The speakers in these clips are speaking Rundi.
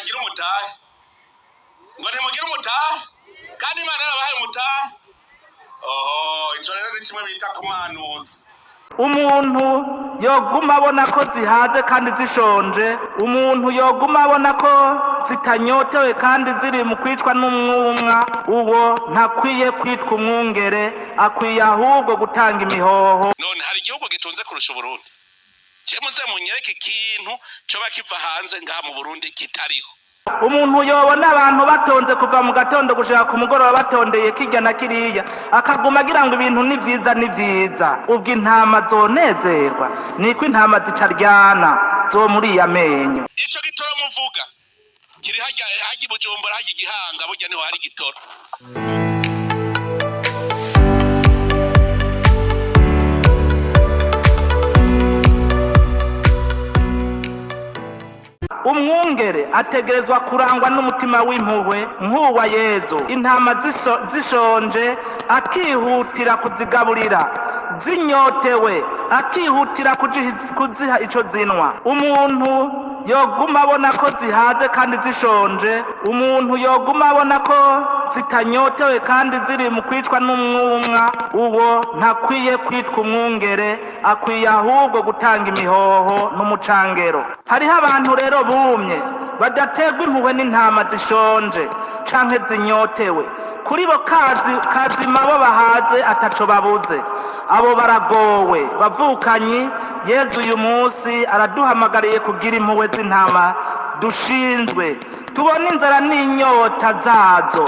ntibagira umutahe, ngo ntimugire umutahe kandi Imana yarabahaye umutahe. Oho, ico rero ni kimwe bita kumanuza. Umuntu yoguma abona ko zihaze kandi zishonje, umuntu yoguma abona ko zitanyotewe kandi ziri mu kwicwa n'umwumwa, uwo ntakwiye kwitwa umwungere, akwiye ahubwo gutanga imihoho. None hari igihugu gitunze kurusha Uburundi? Je muze munyereke ikintu coba kiva hanze ngaha mu Burundi kitariho. Umuntu yobona abantu batonze kuva mu gatondo gushika ku mugoroba batondeye kirya na kiriya, akaguma agira ngo ibintu ni vyiza ni vyiza, ubwo intama zonezerwa? Niko intama zitaryana zo muri iya menyo. Ico gitoro muvuga kiri harya harya i Bujumbura, harya Igihanga, burya niho hari igitoro. Umwungere ategerezwa kurangwa n'umutima w'impuhwe nk'uwa Yezu. Intama zishonje akihutira kuzigaburira, zinyotewe akihutira kuziha ico zinwa. Umuntu yoguma abona ko zihaze kandi zishonje, umuntu yoguma abona ko zitanyotewe kandi ziri mu kwicwa n'umwumwa, uwo ntakwiye kwitwa umwungere, akwiye ahubwo gutanga imihoho n'umucangero. Hariho abantu rero bumye badaterwa impuhwe n'intama zishonje canke zinyotewe. Kuri bo kazi kazima bo bahaze ataco babuze, abo baragowe. Bavukanyi, Yezu uyu munsi araduhamagariye kugira impuhwe z'intama dushinzwe, tubone inzara n'inyota zazo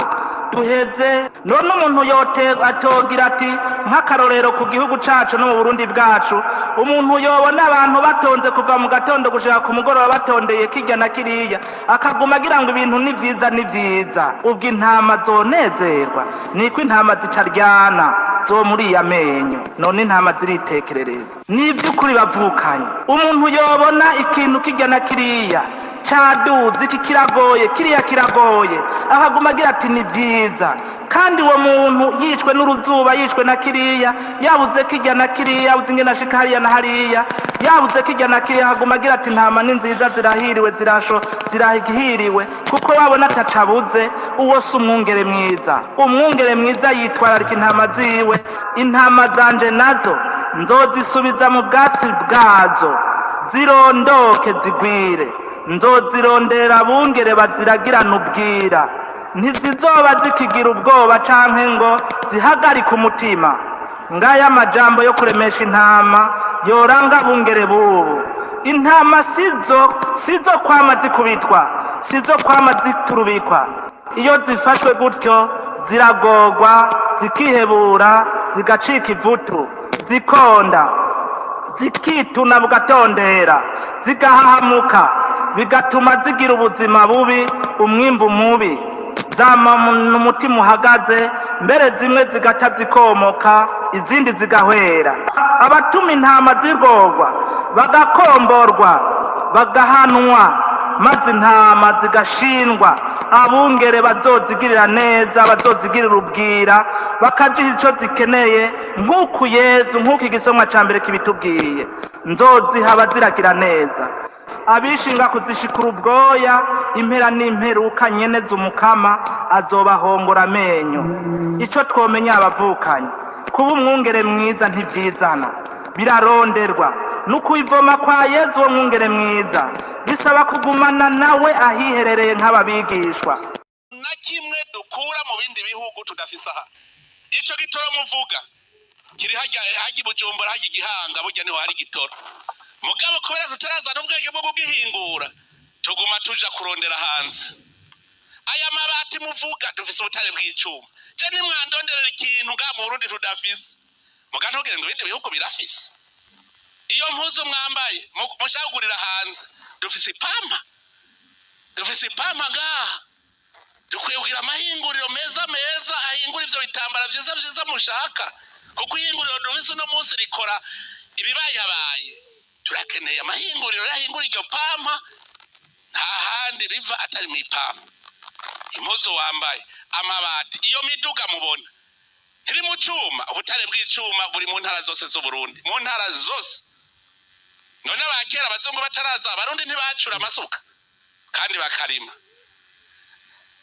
duheze. None umuntu yote atogira ati nk'akarorero ku gihugu cacu no mu Burundi bwacu, umuntu yobona abantu batonze kuva mu gatondo gushika ku mugoroba batondeye kirya na kiriya, akaguma agira ngo ibintu ni vyiza ni vyiza, ubwo intama zonezerwa? Niko intama zitaryana zo muri iya menyo. None intama ziritekerereza n'ivy'ukuri. Bavukanye, umuntu yobona ikintu kirya na kiriya caduze, iki kiragoye, kiriya kiragoye, akaguma agira ati ni vyiza, kandi uwo muntu yishwe n'uruzuba, yishwe na kiriya, yabuze kirya na kiriya, yabuze ingene ashika hariya na hariya, yabuze kirya na kiriya, akaguma agira ati intama ni nziza, zirahiriwe, zirasho zirahiriwe, kuko wabona atacabuze, uwo si umwungere mwiza. Umwungere mwiza yitwararika intama ziwe. Intama zanje nazo nzozisubiza mu bwatsi bwazo, zirondoke zigwire, nzozirondera abungere baziragirana ubwira, ntizizoba zikigira ubwoba canke ngo zihagarike umutima. Ngaya amajambo yo kuremesha intama yoranga abungere bubu. Intama sizo kwama zikubitwa, sizo kwama ziturubikwa. Iyo zifashwe gutyo ziragorwa, zikihebura, zigacika ivutu, zikonda, zikituna bugatondera, zigahahamuka, bigatuma zigira ubuzima bubi, umwimbu mubi, zama umutima uhagaze, mbere zimwe zigata zikomoka, izindi zigahwera. Abatuma intama zigorwa bagakomborwa, bagahanwa, maze intama zigashindwa abungere bazozigirira neza, bazozigirira ubwira, bakaziha ico zikeneye, nk'uku Yezu, nk'uko igisomwa ca mbere kibitubwiye: nzoziha abaziragira neza. Abishinga kuzishikura ubwoya, impera n'imperuka nyene z'umukama azobahongora amenyo. Ico twomenya abavukanyi, kuba umwungere mwiza ntivyizana, biraronderwa. N'ukuyivoma kwa Yezu uwo mwungere mwiza bisaba kugumana nawe ahiherereye nk'ababigishwa. Na kimwe dukura mu bindi bihugu tudafise aha. Ico gitoro muvuga kiri harya harya i Bujumbura, harya Igihanga, burya niho hari igitoro. Mugabo kubera tutarazana ubwenge bwo kugihingura, tuguma tuja kurondera hanze. Aya mabati muvuga, dufise ubutare bw'icuma. Je nimwandonderera ikintu ngaha mu Burundi tudafise, muga ntugire ngo ibindi bihugu birafise. Iyo mpuzu mwambaye mushaka kugurira hanze, dufise ipampa, dufise ipampa ngaha. Dukwiye kugira amahinguriro meza meza ahingura ivyo bitambara vyiza vyiza mushaka, kuko ihinguriro dufise uno munsi rikora ibibayabaye. Turakeneye amahinguriro yahingura iryo pampa, nta handi biva atari mu ipampa. Impuzu wambaye, amabati, iyo miduga mubona ntiri mu cuma. Ubutare bw'icuma buri mu ntara zose z'Uburundi, mu ntara zose. None abakera abazungu bataraza, Abarundi ntibacura amasuka kandi bakarima?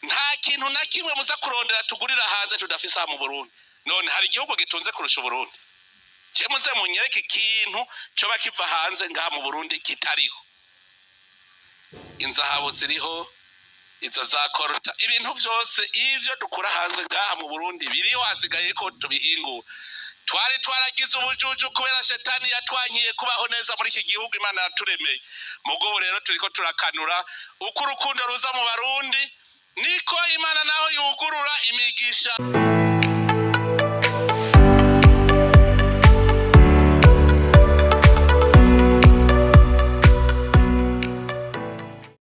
Nta kintu na kimwe muza kurondera tugurira hanze tudafise aha mu Burundi. None hari igihugu gitunze kurusha Uburundi? Ce muze munyereke ikintu coba kiva hanze ngaha mu Burundi kitariho. Inzahabu ziriho, izo za coltan, ibintu vyose ivyo dukura hanze ngaha mu Burundi biriho, hasigaye ko tubihingura. Twari twaragize ubujuju kubera shetani yatwankiye kubaho neza muri iki gihugu Imana yaturemeye. Mugo rero turiko turakanura. Uko urukundo ruza mu Barundi, niko Imana naho yugurura imigisha.